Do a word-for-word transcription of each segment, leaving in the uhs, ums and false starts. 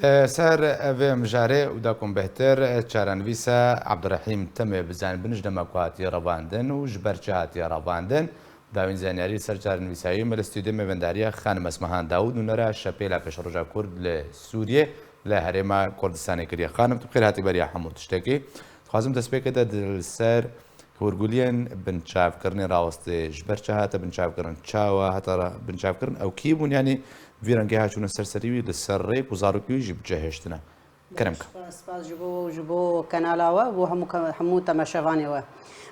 Li ser vê mijarê û da ku em bêhtir çarenivîsa Abdurrahîm Temê bizanibin ji dema ku hatiye revandin û ji ber çi hatiye revandin, dawîn zaniyarî li ser çarenivîsa wî me li stûdyoyê mêvendariya Xanim Esmehan Dawûd, nûnera Şepêla Pêşeroja Kurd li Sûriyê li Herêma Kurdistanê kiriye. Xanim, tu bi xêr hatî beriya hemû tiştekî. Dixwazim destpêkê de di, li ser hûrguliyên binçavkirinê rawestê, ji ber çi hate binçavkirin, çawa hate ra-, binçavkirin, ew kî bûn, yanî vî rengê hat çûne ser serî wî, li ser rêk û zarokê wî jî bi cih hêştine. Kerem ke. Spas, spas ji bo we û ji bo kanala we, bo hemû ke-, hemû temaşevanê we.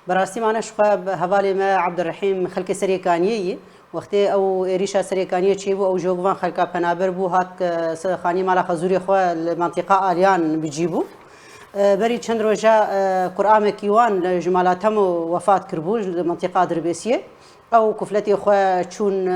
Bi rastî mane ji xwe bi hevalê me Abdurrahîm xelkê Serê Kaniyê yî. Wextê ew êrîşa Serê Kaniyê çêbû, ew ji van xelka penaber bû, hat ke se-, xanî mala xezûrê xwe li mentiqa Aliyan bi cî bû. E, berî çend roja, e, kuramekî wan li, ji mala Temo wefat kiribû, li mentiqa Dirbêsiyê. Ew kufletê xwe çûn,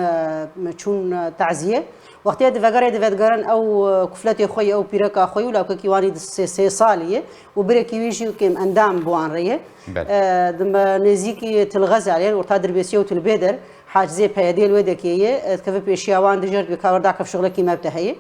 e, çûn, e, taziyê. Wextê divegerê divegerin ew, e, kufletê xwe yê, ew pîreka xwe yê û lawkekî wan î di sê, sê salî ye û birekî wî jî kêm endam bi wan re ye. Belê. E, di me nêzîkî Til Xezal, yanî orta Dirbêsiyê û Til Bêder, hacizê P Y D'ê li wê dekê ye, e, dikeve pêşiya wan, dijert wê ka werda kev şixulekî me bi te heye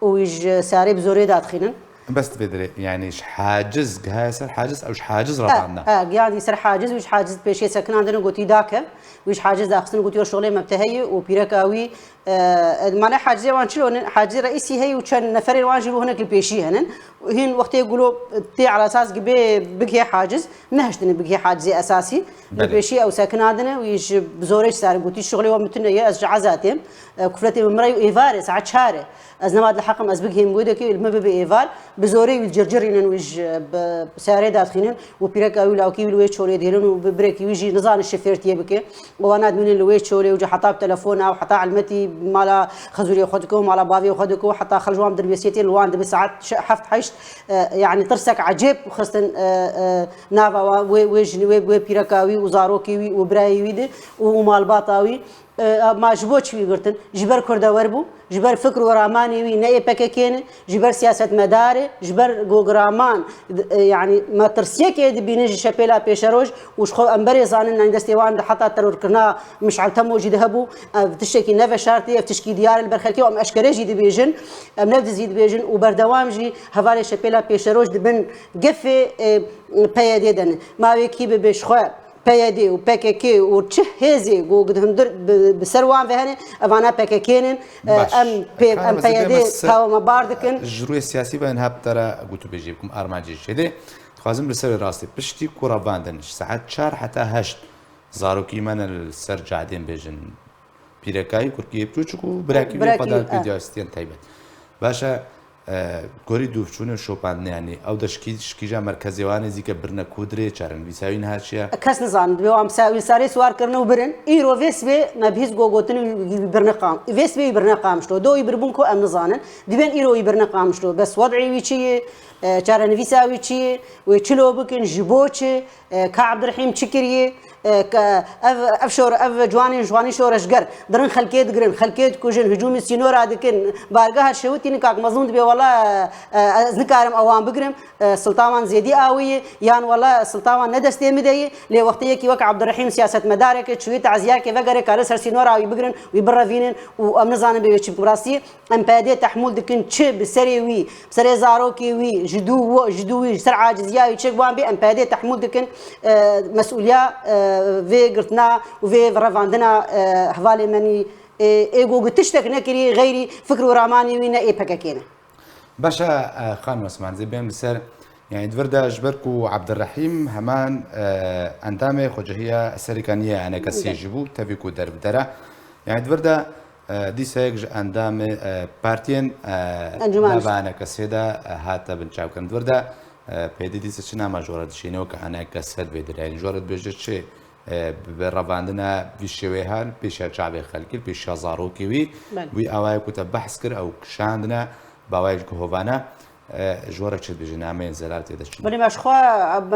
û wî ji sarê bi zorê dadixînin. Bes divê dirê, yanî ji haciz, gihaye ser haciz, ew ji haciz revandine. He, he, gihandî ser haciz, wî ji haciz pêşiyê sekinandin û gotî dakev, wî ji haciz daxistin û gotî şixulê me bi te heye û pîreka wî, e, e, mane hacizê wan çilo ne, hacizê reîsî heye û çend neferên wan jî ro hinek li pêşî henin. Hîn wextê gulo tê ala esas gibê bigihê haciz, nehiştine bigihê hacizê esasî. Li Belê. Pêşî ew sekinandine, wî ji bi zorê ji sar gotî, "Şixulê we min tune ye, ez ji eza têm. E, kufletê min min re û êvarê, saet çar e. Ez nema li heqim ez bigihêm wê dekê, li min bibe êvar." Bi zorê wî circirînin, wî ji bi sarê dadixînin û pîreka wî lawkî wî li wê çolê dihêlin û bi birekî wî jî nizane çi fêrtiyê bike. Wana dimînin li wê çolê û ji heta bi telefona û heta elmetî mala xezûrê xwe dike û mala bavê xwe dike û heta xel ji wan dirbêsiyê tê li wan dibe saet şe-, heft heşt, e, yanî tirsek ecêb xistin, e, e, nava wa-, wê, wê jinî, wê, wê pîreka wî û zarokê wî û birayê wî de û, û malbata wî. E, ma ji bo çi wî girtin? Ji ber kurdewer bû, ji ber fikr û ramanê wî ne ê P K K ne, ji ber siyasetmedar e, ji ber ku raman, e, yanî metirsiyekê dibînin ji Şepêla Pêşeroj û ji xwe em berê zanin, yanî destê wan di heta terorkirina Mişal Temo jî de hebû. Ev tiştekî ne veşartî, ev tişkî diyar e li ber xelkê û em eşkere jî dibêjin, em ne dizî dibêjin û berdewam jî hevalê Şepêla Pêşeroj di bin gefê, e, P Y D de ne. Ma wê kî bibe ji xwe P Y D û P K K û çi hêzê ku di hundir bi, bi ser wan ve hene, evana P K K nin. E, Baş. Em pê, Xanim, em ez ê bême P Y D ser, tawa me bar dikin. Ji rûyê siyasî ve niha bi te re gotûbêjî bikim, armancê jê de. Dixwazim li ser rastî piştî ku revandin ji saet çar heta heşt zarokî me ne li ser cadên bêjin. Pîrekayî kurkiyê biçûçik û birakî wî Birakî, xwe da eh. Pêdiyastiyên taybet. Baş e, e, gorî dûvçûn û şopandinê, yanî ew de şikî-, şikîja merkezê wan nêzîke birine ku dirê çarenivîsa wî niha çi ye? Kes nizanin, divê wan bi sa-, wî sarê siwar kirine û birin. Îro vê sibê me bihîst go gotin wî, wî birine Qam-, vê sibê wî birine Qamişlo. Do wî birbûn ku em nizanin. Dibên îro wî birine Qamişlo. Bes wed'ê wî çi ye? E, çarenivîsa wî çi ye? Wê çilo bikin, ji bo çi? E, ka Abdurrahîm çi kiriye? E, ke ev, ev şor-, ev ciwanên, ciwanî şoreşger dirin xelkê digirin, xelkê dikujin, hicûmî sînora dikin. Bargeha şewitînin kak Mezlûm dibê, "Wela, e, e, ez nikarim ewan bigirim, e, silta wan zêdî awî ye, yan wela silta wan ne destê min de ye." Lê wextê yekî wek Abdurrahîm siyasetmedareke çûyî taziyakê vegere kare ser sînora wî bigirin, wî birevînin û em nizanin bê wê çi bikin. Rastî, Em P Y D tehmûl dikin, çi bi serê wî, bi serê zarokê wî, ji dû wo-, ji dû wî, ji ser aciziya wî çi wan bê, em P Y D tehmûl dikin, e, mesûliya, e, vê girtina û vê revandina, e, hevalê menî, e, ê go tiştek nekirî, xeyrî fikr û ramanê wî ne ê P K K ne. Baş e, e, Xanim Esmehan, zê bêm li ser, yanî di vir de ji ber ku Abdurrahîm heman, e, endamê xwecehiya Serêkaniyê E N K S jî bû, tevî ku derbidere. Yanî di vir de, e, dîsa yek ji endamê, e, partiyên, e, Encûmen nava E N K S de, e, hate binçavkirin. Di vir de, e, P Y D dîsa çi nama ji we re dişîne weke E N K S divê dire? Yanî ji we re dibêje çi? E, bi, bi revandina vî şêwê hal pêşiya çavê xelkî, pêşiya zarokê wî, Belê. Wî awayê ku te behs kir, ew kişandine, bi awayek ji guhovane, e, ji we re çi dibêje, nameyên zelal tê de çi ne? Belê, me ji xwe,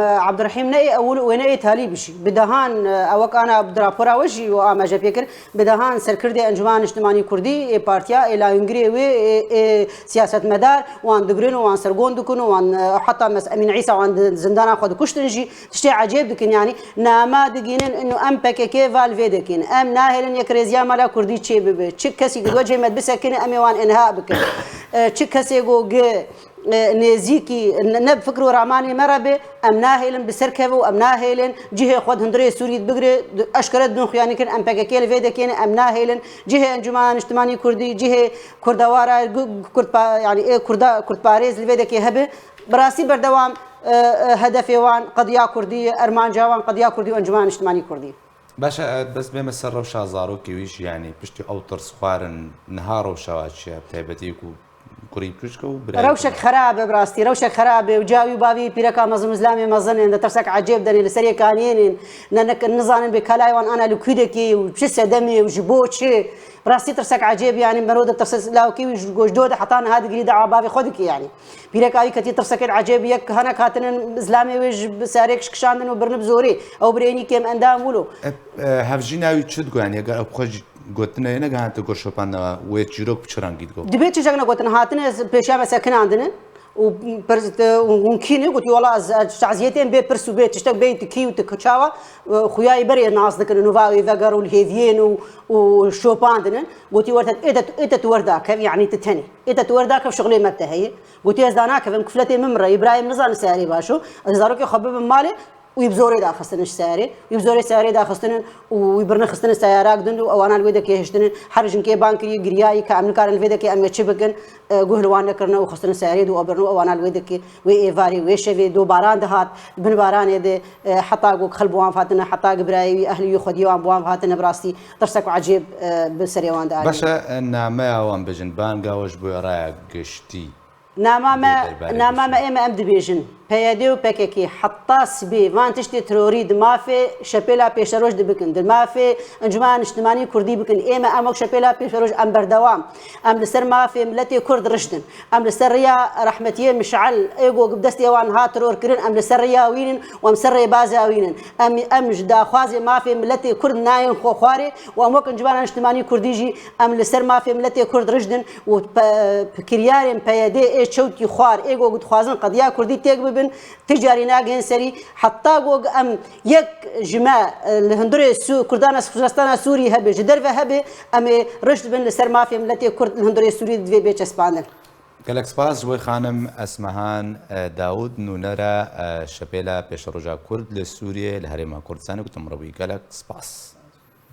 e, Abdurrahîm ne ê ewil û ne ê talî bijî. Bi dehan, e, ewek ana bi rapora we jî û amaje pê kir, bi dehan serkirdê Encûmena Niştimanî Kurdî, ê partiya, ê layûngirê wê, ê, ê siyasetmedar, wan digirin û wan sergon dikin û wan, e, heta mes Emîn Îsa wan di zindana xwe dikuştin jî. Tiştê ecêb dikin, yanî nama digînin û em P K K val vê dikin. Em nahêlin yekrêziya mala kurdî çê bibe. Çi kesî ku wecihê me bisekine, em ê wan inha bikin. E, çi kesê go gi, e, nêzîkî ne, ne bi fikr û ramanê me re be, em nahêlin bi ser keve û em nahêlin cihê xwe di hundirê Sûrî bigire, di, eşkere didin xuyanî kirin, em P K K li vê dekê ne, em nahêlin cihê Encûmena Niştimanî Kurdî, cihê Kurdewara, gu-, Kurdpa-, yanî ê Kurda, Kurdparêz li vê dekê hebe. Bi rastî berdewam, e, e, hedefê wan qediya Kurdî ye, armanca wan qediya Kurdî û Encûmena Niştimanî Kurdî. Baş e, bes bême ser rewşa zarokê wî jî, yanî piştî ew tirs xwarin niha rewşa wa çi ye, bi taybetî ku kurî pişk e û birayê Rewşek xerab e, bi rastî, rewşek xerab e û ca wî bavî pîreka mezin û zilamê mezin in, de tirsek ecêb denê, li serê kaniyên in, ne, ne, nizanin bê kalay wan ana li kû dekê û çi sedemê û ji bo çi. Bi rastî tirsek ecêb, yanî mero de tirse lawkê wî ji goşdo de heta niha digirî de bavê xwe dikê, yanî. Pîreka wî ketî tirsekên ecêb, yek henek hatinin zilamê wê ji bi serêk şikişandin û birin bi zorê. Ew birênî kêm endam wilo. E, e, hevjîna wî çi digot? Yanî eger ew xwe jî gotine yê negihante gor şopandina wê çîrok bi çi rengî digot? Dibê çi jek negotin, hatine pêşiya me sekinandine û pirs, û hûn kî ne? Gotî, wela ez, ez şahsiyetên bê pirs û bê tiştek bê tu kî û tu çawa, e, xuyayî berê nas dikin û va wê veger û li hêviyên û, û şopandinin. Gotî, werte, ê te, ê te tu werda kev, yanî tu tenê. Ê te tu werda kev şixulê me te heye. Gotî, ez da nakevim, kufletê min re, Îbrahîm nizane seyarê baş o. Ez zarokê xwe bibim malê, wî bi zorê daxistinin ji seyarê. Wî bi zorê seyarê daxistinin û wî birine xistinin seyarak din û ewana li wê dekê hiştinin. Her jinkê ban kiriye, giriyayî ka em nikarin li vê dekê em ê çi bikin, e, guh li wan nekirine û xistinin seyarê de û birine û ewana li wê dekê, wê êvarê, wê şevê, do baran dihat, bin baranê de, e, heta ku xel bi wan hatine, heta ku birayê wî, ehlî wî, xwediyê wan bi wan hatine, bi rastî tirsek û ecêb, e, bi serê wan de anî. Baş e, nameya wan bijin, banga we ji bo raya giştî. Nama me, Dê berberê nama me bişîne. Ê me em dibêjin. P Y D û P K K heta sibê van tiştê terorî di mafê şepêla pêşeroj de bikin, di mafê Encûmena Niştimanî Kurdî bikin. Ê me em wek şepêla pêşeroj em berdewam. Em li ser mafê miletê Kurd rijdin. Em li ser riya rehmetiyê Mişel, ê go bi destê wan hat teror kirin, em li ser riya wî nin û em ser rêbaza wî nin. Em, em ji daxwazê mafê miletê Kurd nayên xwe xwarê û em wek Encûmena Niştimanî Kurdî jî em li ser mafê miletê Kurd rijdin. û pe-, kiryarên P Y D ê çewtî xwar ê ku dixwazin qediya Kurdî têk bibin, ti carî nagihên serî. Heta ku em yek ji me, e, li hundirê Sû-, Kurdana Xuzestana Sûrî hebe, ji derve hebe, em ê rişt bin li ser mafê miletê Kurd li hundirê Sûrî divê bê çespandin. Gelek spas ji we xanim Esmehan, e, Dawud, nûnera, e, şepêla pêşeroja Kurd li Sûriyê li Herêma Kurdistanê, ku tu min re bûyî. Gelek spas.